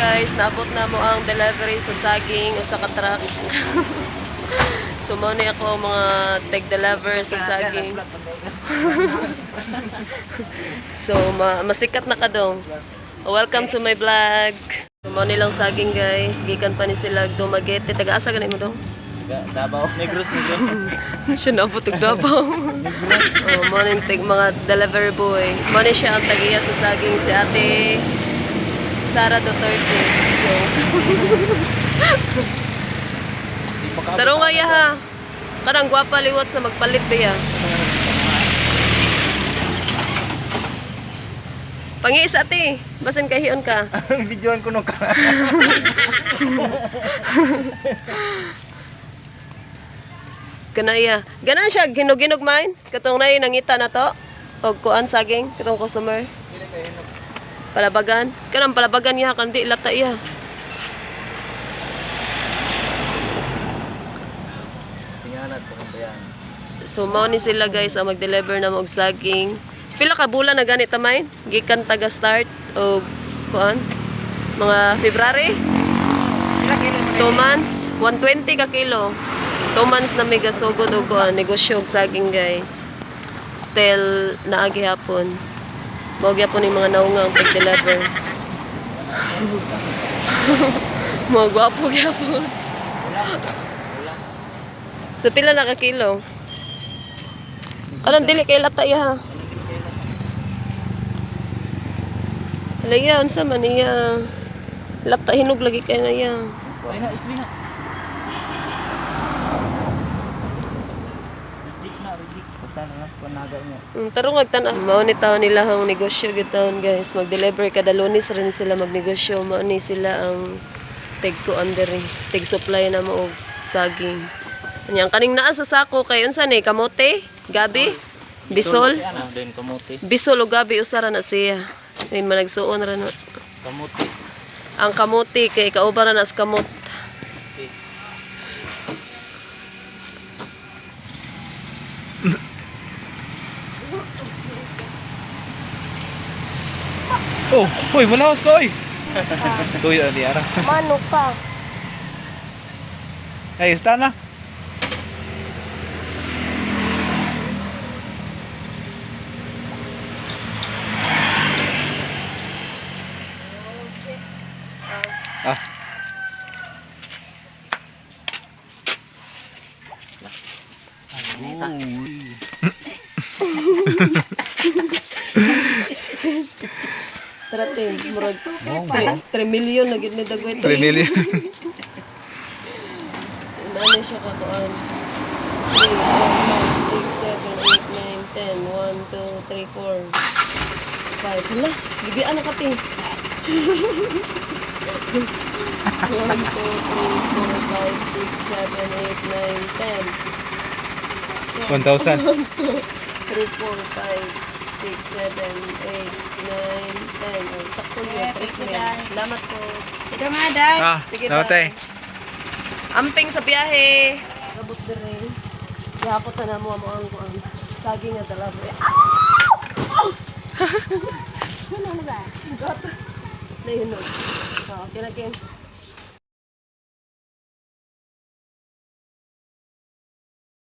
Guys, naabot na mo ang delivery sa saging usa ka truck. So mao ni ako ang mga tag deliver sa saging. So masikat na ka dong. Welcome to my vlog. So mao nilang saging, guys, gikan pa ni sila Dumaguete. Taga-asa gani mo dong? Davao. Negros, Negros. Siya naabot og Davao. Oh, mao ni tig mga delivery boy. Mao ni siya ang tagiya sa saging, si Ate Sara Duterte. Joke. Tarong nga ya ha. Kanang gwapa liwat sa magpalit ba. Pangiis, ate. Basin kahiyon ka. Videoan ko nung ka. Kanaya. Ganan siya ginog-ginog man. Katong nay nangita na to. Og kuan saging katong customer. Palabagan. Kanang palabagan niya kan di lata iya. Pinganat ko kung bayan. So mao ni sila, guys, ang mag-deliver na og saging. Pila ka bulan na ganit tamay? Gikan taga start og kuan mga February? Pila kilo mo? 2 months, 120 ka kilo. 2 months na may gasugod og kuan negosyo og saging, guys. Still naa gihapon. Mao gyapon ni mga naunga ang tag-deliver. Mga gwapo gyapon. So pila na ka kilo? Anong dili kay lata ya? Halaya, unsa man iya? Lata, hinog lagi kay na iya. Ay na, isli na. Reject na, reject. Basta na nas ko naga niya. Tarong agtan mao ni taon nila ang negosyo gyud taon, guys. Mag-deliver kada Lunes rin sila magnegosyo. Mao ni sila ang tig kuan diri, tig supply na mo og saging. Anya ang kaning naa sa sako kay unsa ni, kamote, gabi, bisol, Ano, din kamote. Bisol o gabi usa ra na siya. Ay managsuon ra na. Kamote. Ang kamote kay kauban ra na sa kamot. Oh, uy, malawas ko, oy. Tuyo ni ara. Mano ka? Ay, está na. Ah. Tara te, murag 3 million na gid ni dagoy. 3 million. Ano siya ka kuan? 3, 4, 5, 6, 7, 8, 9, 10, 1, 2, 3, 4, 5. Hala, gibian na ka te. 1, 2, 3, 4, 5, 6, 7, 8, 9, 10. 1,000. 1, 2, 3, 4, 5, 6, 7, 8, 9, 10. Oh, sakto yun. Yeah, Tres thank you, mil. Day. Salamat po. Ito nga, Day. Ah, Sige, salamat bye. eh. Amping sa biyahe. Gabot dire. Gihapot na namo amo ang kuan. Saging nga dala. Ah! Ano na ba? Gat. Nahinog. Ah, okay na, Kim.